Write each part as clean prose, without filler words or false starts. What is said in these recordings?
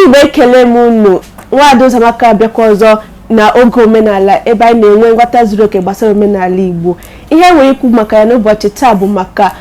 Igbo, ekele m unu. Nwaada Ụzọamaka abịakwa ọzọ na oge omenala, ebe anyị na-enwe nghọta zuru oke gbasara omenala Igbo. Ihe nwere ikwu maka ya n'ụbọchị taa bụ maka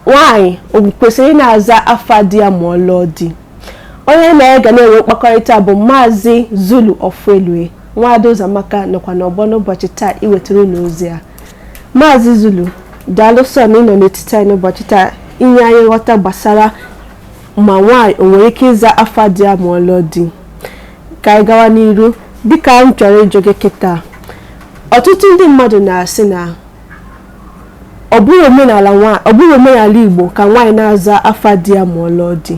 nwaanyị o kwesịrị ị na-aza afa di ya ma ọ lụọ di. Onye na ya ga na-enwe mkpakọrịta bụ Maazị Zulu Ofuelue. Nwaada Ụzọamaka nọkwa n'ọgbọ n'ụbọchị taa iwetara unu ozi a. Maazị Zulu, daalụ sọ na ịnọ n'etiti anyị n'ụbọchị taa inye anyị nghọta gbasara ma nwaanyị o nwere ike ịza afa di ya ma ọ lụọ di. Ka anyị gawa n'iru, dịka m chọrọ ịjụ gị kịta, ọtụtụ ndị mmadụ na-asị na ọ bụrụ omenala ọ bụrụ omenala Igbo ka nwaanyị na-aza afa di ya ma ọ lụọ di.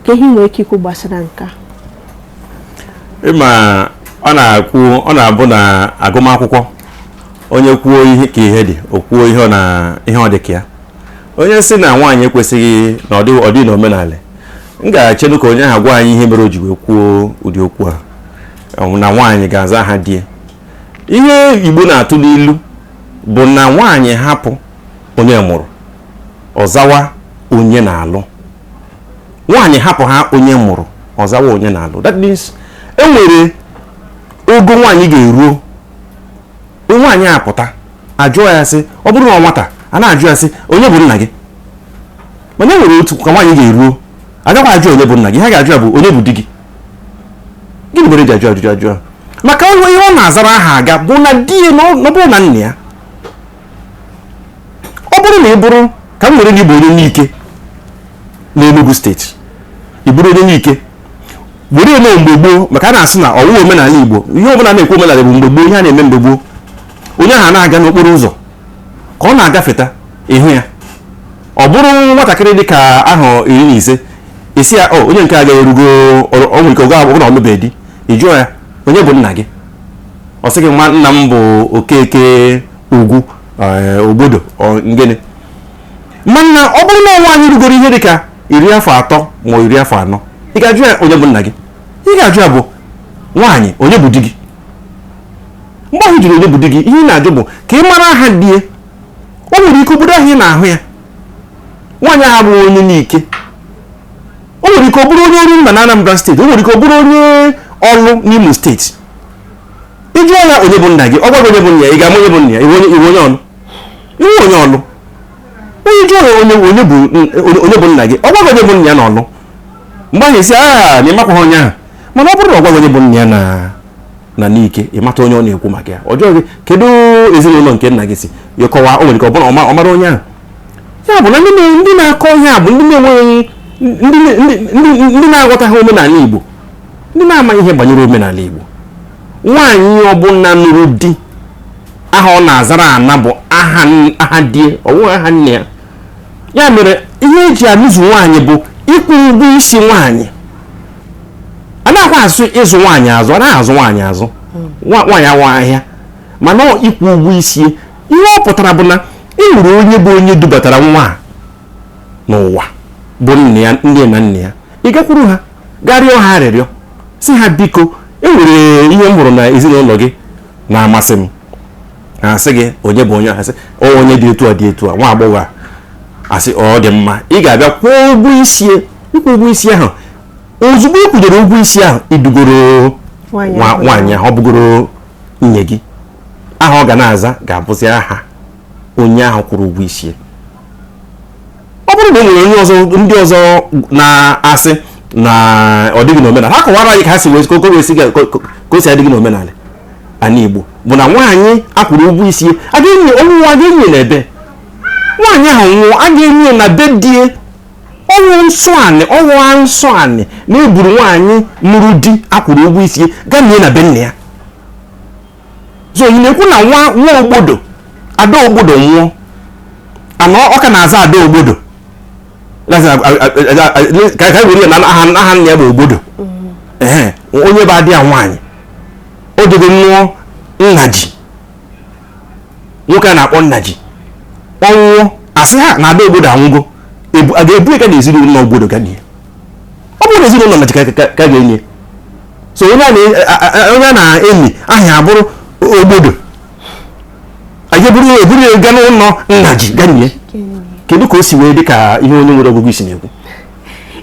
Ka ihe nwere ike ikwu gbasara nke a? Ịma, ọ na-akwu, ọ na-abụ na agụmakwụkwọ, onye kwuo ihe ka ihe dị, o kwuo ihe ọ na ihe ọ dị ka ya. Onye sị na nwaanyị ekwesịghị na ọ dị n'omenala, m ga-achenu ka onye ahụ gwa anyị ihe mere o ji wee kwuo ụdị okwu a. Ọ bụ na nwaanyị ga-aza aha di ya. Ihe Igbo na-atụ n'ilu bụ na nwaanyị hapụ onye mụrụ, ọzawa onye na-alụ. Nwaanyị hapụ ha onye mụrụ, ọzawa onye na-alụ. That means e nwere ogo nwaanyị ga-eruo, nwaanyị apụta, ajụọ ya sị, ọ bụrụ na ọ nwata a na-ajụ ya sị, "Onye bụ nna gị?" Mana e nwere otu ka nwaanyị ga-eruo, agakwa ajụ "Onye bụ nna gị?" Ha ga-ajụ ya bụ, "Onye bụ di gị?" Gịnị mere eji ajụ ajụjụ ajụ ahụ? Maka ihe ọ na-azara aha aga bụ na di ya, na ọ bụrụ na nna ya, ọ bụrụ na ị bụrụ ka m nwere gị bụ onye Nike n'Enugu Steeti, ị bụrụ onye Nike were eme mgbe gboo, maka a na-asị na ọwụ omenala Igbo, ihe ọbụla na-ekwu omenala bụ mgbe gboo, ihe a na-eme mgbe gboo. Onye ahụ na-aga n'okporo ụzọ, ka ọ na-agafeta, ịhụ ya, ọ bụrụ nwatakịrị dị ka ahụ 15, isi ya, "O onye nke a ga-erugo." Ọ nwere ike ogo abụọ na ọlụbeghị di. Ị jụọ ya, "Onye bụ nna gị?" Ọ sị gị, "Nwa nna m bụ Okeke Ugwu Ogbodo." Ngịnị? Mana ọ bụrụ na nwaanyị rugoro ihe dị ka 30 ma 40, ị ga-ajụ ya, "Onye bụ nna gị?" Ị ga-ajụ ya bụ, "Nwaanyị, onye bụ di gị?" Mgbe ahụ jụrụ onye bụ di gị, ihe ị na-ajụ bụ ka ị mara aha di ya. O nwere ike obodo ahụ ị na-ahụ ya, nwaanyị ahụ abụghị onye Nike. O nwere ike ọ bụrụ onye Orumba na Anambra Steeti. O nwere ike ọ bụrụ onye Ọlụ n'Imo Steeti. Ị jụọ ya, "Onye bụ nna gị?" ọ gwa gị onye bụ nna ya. Ị ga-ama onye bụ nna ya? Iwe onye, iwe onye Ọlụ, iwe onye Ọlụ. Onye jụọ ya onye bụ nna gị, ọ gwa gị onye bụ nna ya n'Ọlụ. Mgbe ahụ esi a na ịmakwa onye ahụ. Mana ọ bụrụ na ọ gwaghị onye bụ nna ya na Nike, ịmata onye ọ na-ekwu maka ya. Ọ jụọ gị, "Kedu ezinụlọ nke nna gị si?" Ya kọwaa. O nwere ike ọ bụrụ ọ mara onye ahụ. Ya bụ na ndị na-akọ ihe a bụ ndị na-enweghị ndị na-aghọtaghị omenala Igbo, ndị na-amaghị ihe banyere omenala Igbo. Nwaanyị ọbụla nụrụ di, aha ọ na-azara ana bụ aha di, ọ bụghị aha nne ya. Ya mere ihe eji alụzu nwaanyị bụ ịkwụ ụgwọ isi nwaanyị. A naghịkwa asụ ịzụ nwaanyị azụ, a naghị azụ nwaanyị azụ. Nwaanyị awa ahịa, mana ọ ịkwụ ụgwọ isi. Ihe ọ pụtara bụ na ị hụrụ onye bụ onye dubatara nwa a n'ụwa bụ nne ya, nne na nna ya, ị gakwuru ha, gaa rịọ ha arịrịọ, si ha, "Biko, e nwere ihe m hụrụ na ezinụlọ gị na-amasị m." Ha asị gị, "Onye bụ onye?" Ha sị, "Ọ onye dị etu a, dị etu a, nwa agbọghọ a." Asị, "Ọ dị mma, ị ga-abịa kwụọ ụgwọ isi." Ịkwụ ụgwọ isi ahụ, ozugbo ị kwụnyere ụgwọ isi ahụ, idugoro nwaanyị ahụ. Nwaanyị ahụ, ọ bụgoro nwunye gị. Aha ọ ga na-aza ga-abụzi aha onye ahụ kwụrụ ụgwọ isi ya. Ọ bụrụ na e nwere onye ọzọ, ndị ọzọ na-asị na ọ dịghị n'omenala, ha kọwara anyị ka ha si wee ka o wee si ka o si adịghị n'omenala ala Igbo bụ na nwaanyị akwụrụ ụgwọ isi ya, a ga-enye ọnwụ, a ga-enye na ebe nwaanyị ahụ nwụọ, a ga-enye na be die. Ọnwụ nsọ anị, ọnwụ nsọ anị na-eburu nwaanyị nụrụ di akwụrụ ụgwọ isi gaa nie na be nna ya. So ị na-ekwu na nwa nwa Ogbodo, ada Ogbodo nwụọ, ana ọ ka na-aza ada Ogbodo. That's ka were ya na aha nna ya bụ Ogbodo. Ehe, onye bụ adị ya nwaanyị, o jego nụọ nna ji, nwoke a na-akpọ nna ji, ọnwụọ, asị ha na ada Ogbodo anwụgo, a ga-ebu ya ga n'ezinụlọ Ogbodo ga nie. Ọ bụrụ na ezinụlọ nna ji ka ga-enye. So onye a na-eni aha ya abụrụ Ogbodo, a ga-eburu eburu ya gaa n'ụlọ nna ji ga nie. Kedu ka o si wee dị ka ihe onye nwere ọgụgụ isi na-ekwu?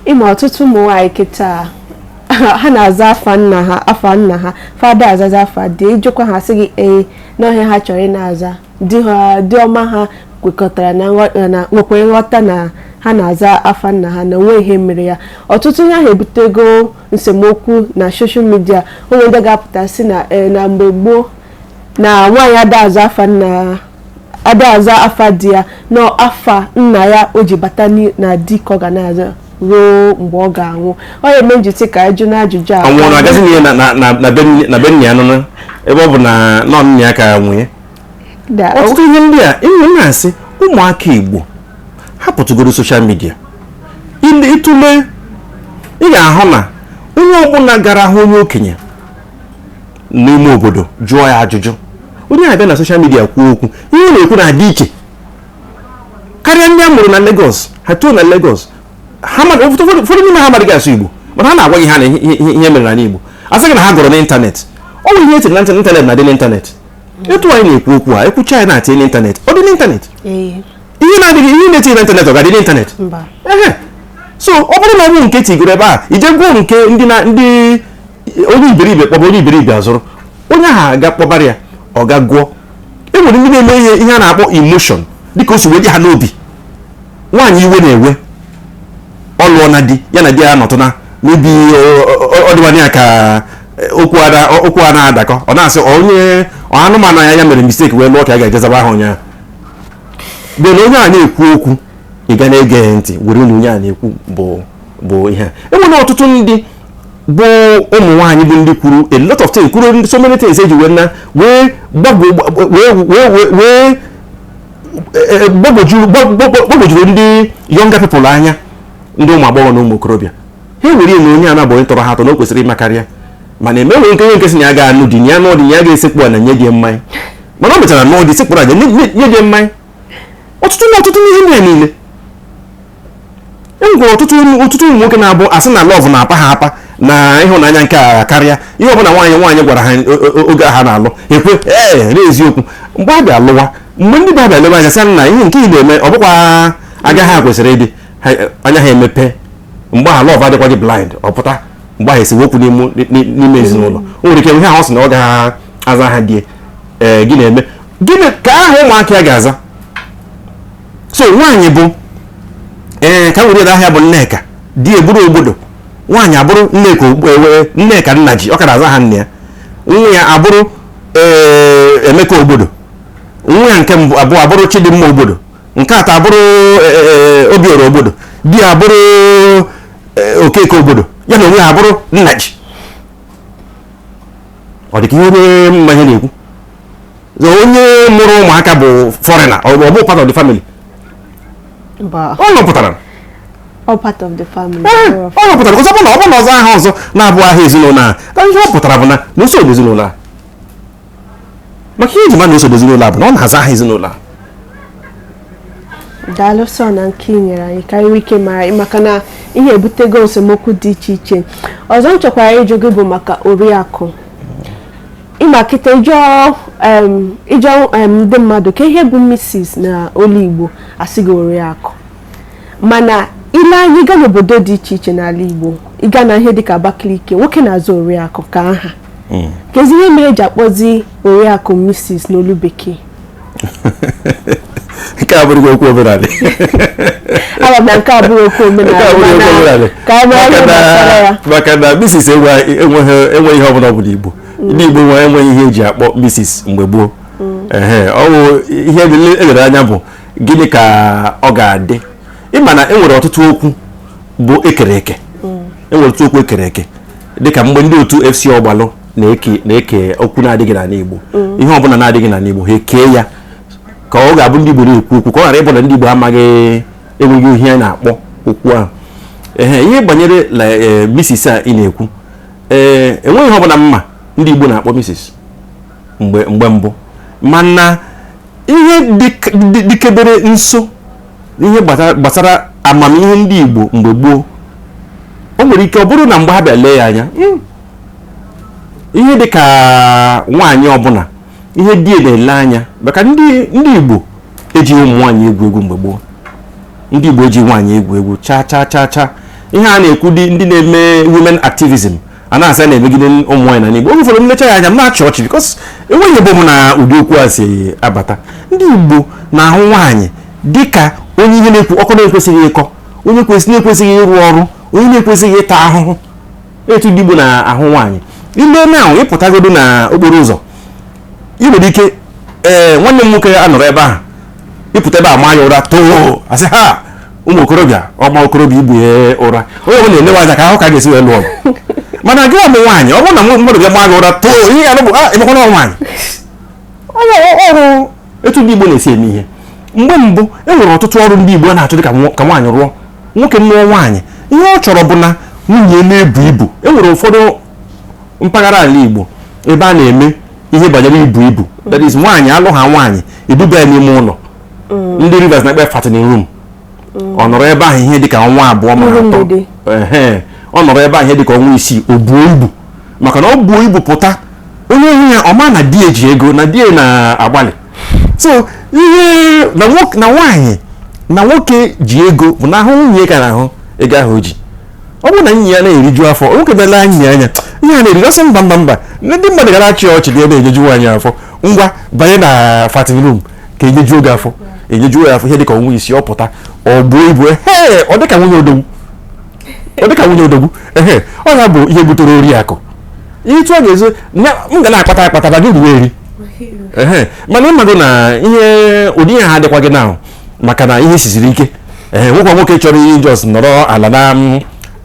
Ịma, ọtụtụ ụmụ nwaanyị kịta ha na-aza afa nna ha, afa nna ha fada azaza afa di. Ịjụkwa ha sị gị ee n'ọhịa ha chọrọ ị na-aza di ha, di ọma ha kwekọtara na na nwekwara nghọta na ha na-aza afa nna ha, na onwe ihe mere ya. Ọtụtụ ihe ahụ ebutego nsemokwu na social media. Onwe ndị ga-apụta sị na ee, na mgbe gboo na nwaanyị ada aza afa nna, ada aza afa di ya, na afa nna ya o ji bata na di ka ọ ga na-aza ruo mgbe ọ ga-anwụ. Ọ ya eme njisi ka anyị jụ na ajụjụ a. Ọ nwụrụ agazi n'ihe na be nne ya nọ, ebe ọ bụ na nọ nne ya ka nwee. Ọtụtụ ihe ndị a enwe na-asị ụmụaka Igbo hapụtụgoro social media ịtụle, ị ga-ahụ na onye ọbụla gara hụ onye okenye n'ime obodo jụọ ya ajụjụ, onye abịa na social media kwuo okwu, ihe ọ na-ekwu na-adị iche karịa ndị a mụrụ na Lagos, ha too na Lagos. Ha ụfọdụ n'ime ha amaghị asụ Igbo, mana ha na-agwa gị ha na ihe mere n'ala Igbo, asị gị na ha gụrụ n'ịntanetị. Ọ bụ ihe etiri na ịntanetị na-adị n'ịntanetị. Etu anyị na-ekwu okwu a, ekwucha anyị na-atinye n'ịntanetị, ọ dị n'ịntanetị. Ihe na-adịghị, ihe na-etinye n'ịntanetị, ọ ga-adị n'ịntanetị? Mba. Ehe, so ọ bụrụ na ọ bụ nke tigoro ebe a, ije gwuo nke ndị na ndị onye iberibe kpọba onye iberibe azụrụ onye ahụ aga kpọbara ya, ọ ga gụọ. E nwere ndị na-eme ihe a na-akpọ emotion, dịka o si wee dị ha n'obi. Nwaanyị iwe na-ewe, ọ lụọ na di ya, na di ya nọtụna mebi, ọ dịwana ya ka okwu a na-adakọ, ọ na-asị onye anụmanụ ya mere mistake wee lụọ ka a ga-ejezaba ahụ ụnyaahụ. Mgbe na onye a na-ekwu okwu, ị ga na-ege ya ntị, were na onye a na-ekwu bụ ihe a. E nwere ọtụtụ ndị bụ ụmụ nwaanyị bụ ndị kwuru a lot of things, kwuru so many things eji wee na wee gbagwo wee wee wee wee gbagwojuru ndị younger people anya, ndị ụmụ agbọghọ na ụmụ okorobịa. Ha ewere na onye a na-abụ onye tọrọ ha atọ na o kwesịrị ịmakarịa, mana emewe nke onye nke sị na ya ga-anụ di, na ya nụọ di, na ya ga-esekpu ala nye di mmanya, mana ọ mechara nụọ di, sekpụrụ aja nye di mmanya. Ọtụtụ na ọtụtụ n'ihe ndị a niile, e nwekwara ọtụtụ ụmụ nwoke na-abụ asị na love na-apa ha apa na ịhụnanya nke a karịa ihe ọbụla nwaanyị gwara ha oge ha na-alụ ekwe. Ee, n'eziokwu, mgbe a bịa lụwa, mgbe ndị bịa lebe anya sị na ihe nke ị na-eme ọ bụkwa agaghị ha kwesịrị ịdị anya ha emepe. Mgbe ahụ love adịkwa gị blind, ọ pụta. Mgbe ahụ esemokwu n'ime ezinụlọ, o nwere ike ihe ahụ sị na ọ gaghị aza ha die. Ee, gị na-eme gịnị ka aha ụmụaka ya ga-aza? So nwaanyị bụ ee ka were ahịa bụ Nneka, di eburu obodo, nwaanyị abụrụ Nneka, Nneka nna ji ọ kara aza ha nne ya, nwa ya abụrụ ee Emeka obodo, nwa ya nke mbụ abụọ abụrụ Chidimma obodo, nke atọ abụrụ Obiora obodo, di ya abụrụ Okeke obodo, ya na onwe ya abụrụ nna ji. Ọ dị ka ihe onye mma ihe na-ekwu. Onye mụrụ ụmụaka bụ foreigner, ọ bụ part of the family? Mba. Ọ nọpụtara. All part of the family. Ọ nọpụtara ọzọ bụ na ọ bụ na ọzọ aha ọzọ na-abụ aha ezinụlọ a na ihe ọ pụtara bụ na na o ezinụlọ a, maka ihe eji ma na o ezinụlọ a bụ na ọ na-aza aha ezinụlọ a. Daalụ sọ na nke ị nyere anyị ka anyị nwee ike mara, maka na ihe ebutego esemokwu dị iche iche. Ọzọ m chọkwara ịjụ gị bụ maka oriakụ. Ịma kịta ịjụọ ndị mmadụ ka ihe bụ Mrs na olu Igbo, asị gị oriakụ. Mana ile anya, ịga n'obodo dị iche iche n'ala Igbo, ịga na ihe dịka Abakaliki, nwoke na-azụ oriakụ ka aha. Kezi ihe mere eji akpọzi oriakụ Mrs n'olu bekee? Nke a bụrụghị okwu omenala. Ama m na nke a bụrụ okwu Nke omenala, a bụghị okwu mana omenala. ka anyị mara ihe gbasara ya. Maka na Mrs enweghị ihe ọbụla ọ bụla Igbo, ndị Igbo enweghị ihe eji akpọ Mrs mgbe gboo. Ehe, ọ bụ ihe elere anya bụ gịnị ka ọ ga-adị. Ịma na enwere ọtụtụ okwu bụ ekere eke, enwere ọtụtụ okwu ekere eke, dịka mgbe ndị otu FC Ọgbalụ na-eke okwu na-adịghị n'ala Igbo, ihe ọbụla na-adịghị n'ala Igbo, ha ekee ya ka ọ ga-abụ ndị Igbo na-ekwu okwu, ka ọ ghara ịbụ na ndị Igbo amaghị, enweghị ihe a na-akpọ okwu ahụ. Ehe, ihe banyere la Mrs a ị na-ekwu, ee, enweghị ihe ọbụla mma ndị Igbo na-akpọ Mrs mgbe mbụ, mana ihe dịkebere nso ihe gbasara amamihe ndị Igbo mgbe gboo, o nwere ike ọ bụrụ na mgbe ha bịa lee ya anya, ihe dị ka nwaanyị ọbụla ihe di na-ele anya, maka ndị Igbo ejighị ụmụ nwaanyị egwu egwu mgbe gboo. Ndị Igbo eji nwaanyị egwu egwu chaa chaa chaa chaa. Ihe a na-ekwu dị ndị na-eme women activism. A na-asị a na-emegide ụmụ nwaanyị na Igbo. Oge ụfọdụ m lecha ya anya, m na-achị ọchị, because enweghị ebe m na ụdị okwu a si abata. Ndị Igbo na-ahụ nwaanyị dịka onye ihe na-ekwu ọkọ na-ekwesịghị ịkọ, onye kwesịrị na-ekwesịghị ịrụ ọrụ, onye na-ekwesịghị ịta ahụhụ. Etu ndị Igbo na-ahụ nwaanyị ile na ịpụtagodo na okporo ụzọ, ị nwere ike, ee, nwanne m nwoke anọrọ ebe ahụ, ịpụta ebe a maa ya ụra too, asị ha ụmụ okorobịa ọma okorobịa igbu ya ụra, onye ọbụla na-elewe anya ka ahụ ka a ga-esi wee lụọ ọgụ. Mana gị ọmụ nwaanyị, ọ bụrụ na mmadụ bịa maa gị ụra too, ihe ga-anụ bụ a ịmakwana nwaanyị ọrụ ọrụ. Etu ndị Igbo na-esi eme ihe mgbe mbụ, e nwere ọtụtụ ọrụ ndị Igbo na-achọ dị ka nwaanyị rụọ. Nwoke nụọ nwaanyị, ihe ọ chọrọ bụ na nwunye na-ebu ibu. E nwere ụfọdụ mpaghara ala Igbo ebe a na-eme ihe banyere ibu ibu, that is, nwaanyị alụ ha, nwaanyị eduba ya n'ime ụlọ. Ndị Rivers na-akpa fattening room. Ọ nọrọ ebe ahụ ihe dịka ọnwa 2 ma Iru 3. mgbede. Ehe, ọ nọrọ ebe ahụ ihe dịka ọnwa 6, o buo ibu. Maka na ọ buo ibu pụta, onye hụ ya ọ ma na di eji ego, na di na-agbalị. So ihe na na nwaanyị na nwoke ji ego bụ na ahụ nwunye ka na-ahụ ego ahụ o ji. Ọ bụrụ na nwunye ya na-eriju afọ, nwoke bịala nwunye anya ihe a na-eriju, ọsị mba, mba, mba, ndị mmadụ gara achị ọchị na na-enyeju nwaanyị afọ. Ngwa, banye na fattening room ka enyejuo gị afọ. Enyejuo ya afọ ihe dịka ọnwa 6, ọ pụta, ọ buo ibu, he, ọ dịka nwunye odogwu, ọ dịka nwunye odogwu. Ehe, ọ ya bụ ihe butere oriakụ. Ihe ọ ga-ezo m ga na-akpata akpata ba gị ruo eri. Ehe, mana ịmago na ihe ụdị ihe ha adịkwa gị na maka na ihe sisiri ike. Ee, nwekwa nwoke chọrọ ijos nọrọ ala na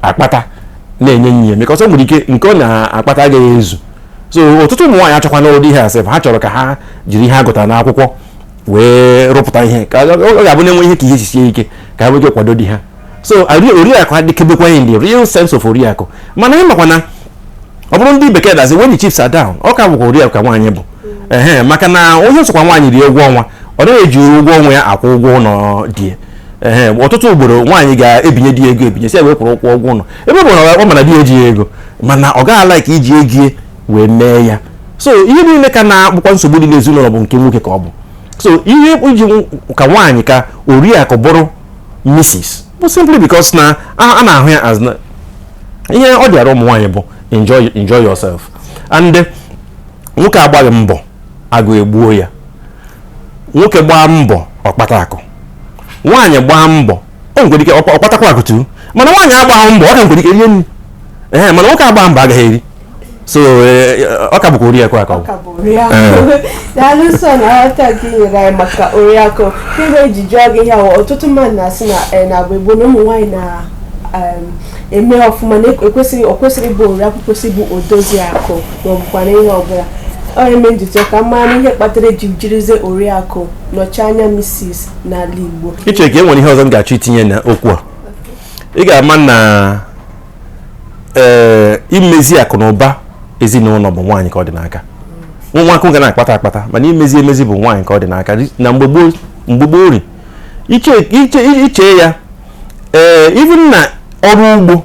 akpata na-enye nwunye, because o nwere ike nke ọ na-akpata agaghị ezu. So ọtụtụ ụmụ nwaanyị achọkwana ụdị ihe asef. Ha chọrọ ka ha jiri ihe ha gụtara n'akwụkwọ wee rụpụta ihe, ka ọ ga-abụ na-enwe ihe ka ihe sisie ike, ka ha nwee ike kwado di ha. So oriakụ adịkebekwa in the real sense of oriakụ. Mana ị makwa na ọ bụrụ ndị bekee dazi, when the chips are down, ọ ka bụkwa oriakụ ka nwaanyị bụ. Ehe, maka na onye sokwa nwaanyị rie ụgwọ ọnwa, ọ naghị eji ụgwọ ọnwa ya akwụ ụgwọ ụlọ di ya. Ehe, ọtụtụ ugboro nwaanyị ga-ebinye di ya ego, ebinye si ya wee kwụrụ ụgwọ ụgwọ ụlọ, ebe ọ bụ na ọ mana di ya ejighị ego, mana ọ gaghị ala ka iji ego ya wee mee ya. So ihe niile ka na-akpụkwa nsogbu dị n'ezinụlọ bụ nke nwoke ka ọ bụ. So ihe iji ka nwaanyị ka oriakụ bụrụ Mrs bụ simply because na a na-ahụ ya as na ihe ọ dịara ụmụ nwaanyị bụ enjoy, enjoy yourself. And nwoke agbaghị mbọ, agụ egbuo ya. Nwoke gbaa mbọ, ọkpata akụ. Nwaanyị gbaa mbọ, o nwere ike ọkpatakwa akụ tu, mana nwaanyị agbaghị mbọ, ọ ka nwere ike rie nri. Ee, mana nwoke agba mbọ agaghị eri. So ọ ka bụkwa oriakụ aka ọ bụ. Ka bụ oriakụ. Daalụ sọ na nghọta gị nyere anyị maka oriakụ. Ebe eji jụọ gị ihe ahụ, ọtụtụ mmadụ na-asị na na agba gboo na ụmụ nwaanyị na eme ọfụma, na ekwesịghị, o kwesịrị ịbụ oriakụ, kwesịrị ịbụ odozi akụ ma ọ bụkwa na ihe ọbụla. Ọ eme njite ka mara ihe kpatara eji jirizie oriakụ nọchi anya Mrs n'ala Igbo. Iche ka e nwere ihe ọzọ m ga-achọ itinye na okwu a. Ị ga-ama na ee, imezi akụ na ụba ezinụlọ bụ nwaanyị ka ọ dị n'aka. Nwa ga na-akpata akpata, mana imezi emezi bụ nwaanyị ka ọ dị n'aka na mgbe gboo. Mgbe gboo ri iche iche iche ya, ee, even na ọrụ ugbo,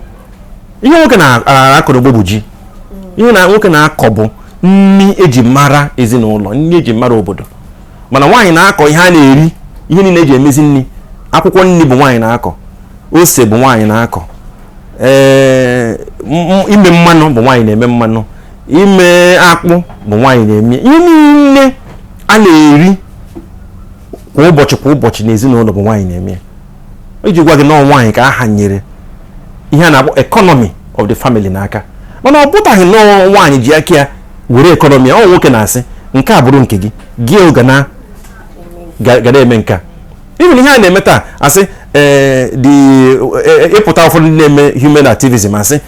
ihe nwoke na-akọ n'ugbo bụ ji. Ihe na nwoke na-akọ bụ nri eji mara ezinụlọ, nri eji mara obodo. Mana nwaanyị na-akọ ihe a na-eri, ihe niile eji emezi nri. Akwụkwọ nri bụ nwaanyị na-akọ, ose bụ nwaanyị na-akọ, ee, ime mmanụ bụ nwaanyị na-eme mmanụ, ime akpụ bụ nwaanyị na-eme. Ihe niile a na-eri kwa ụbọchị kwa ụbọchị n'ezinụlọ bụ nwaanyị na-eme ya. Iji gwa gị na ọ nwaanyị ka a hanyere ihe a na-akpọ economy of the family n'aka. Mana ọ pụtaghị na nwaanyị ji aka ya were economy ya. Ọ nwoke na-asị nke a bụrụ nke gị, gị ga na ga na-eme nke a. Even ihe a na-eme taa, asị ee, the ịpụta ụfọdụ ndị na-eme human activism asị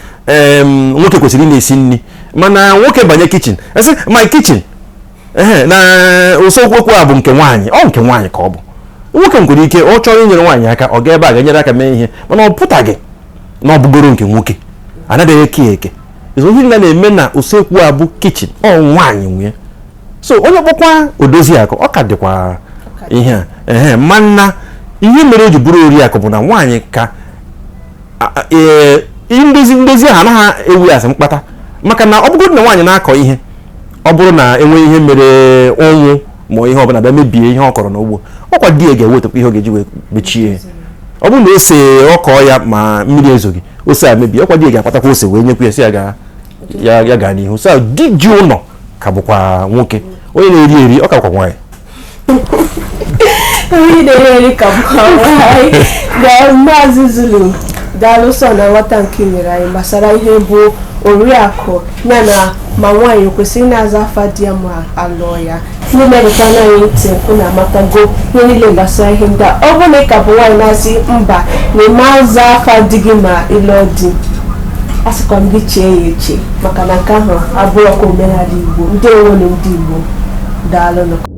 nwoke kwesịrị ị na-esi nri, mana nwoke banye kitchen, asị my kitchen, ehe, na usekwu okwu a bụ nke nwaanyị. Ọ nke nwaanyị ka ọ bụ. Nwoke nwere ike ọ chọrọ inyere nwaanyị aka, ọ ga ebe a ga-enyere aka mee ihe, mana ọ pụtaghị na ọ bụgoro nke nwoke. Anaghị eke eke. Ihe niile na-eme na usekwu a bụ kitchen, ọ nwaanyị nwee. So onye kpọkwa odozi akụ, ọ ka dịkwa ihe a. Ehe, mana ihe mere o ji bụrụ oriakụ bụ na nwaanyị ka ee, ndozi ahụ anaghị ewu asị mkpata. Maka na ọ bụrụ na nwaanyị na-akọ ihe, ọ bụrụ na enwe ihe mere ụnwụ ma ihe ọbụla bịa mebie ihe ọ kọrọ n'ugbo, ọkwa di ya ga-ewetakwa ihe ọ ga-eji wee mechie. Ọ bụrụ na ose ọ kọọ ya ma mmiri ezoghị, ose a mebie, ọkwa di ya ga-akpatakwa ose wee nyekwa ya, si ya gaa Ya ya gaa n'ihu. So di ji ụlọ ka bụkwa nwoke, onye na-eri eri ọ ka bụkwa nwaanyị. Onye na-eri eri ka bụkwa nwaanyị. Gaa, Maazị Zulu, daalụ sọ na nghọta nke ị nyere anyị gbasara ihe bụ oriakụ, ya na ma nwaanyị o kwesịrị ịna-aza afa di ya ma alụọ ya. Ndị na-egekwana anyị ntị, unu amatago ihe niile gbasara ihe ndị a. Ọ bụrụ na ị ka bụ nwaanyị na-asị mba na ịma aza afa di gị ma ịlụọ di, asịkwa m gị chee ya eche, maka na nke ahụ abụrọkwa omenala Igbo. Ndị onwenu ndị Igbo, daalụnụ.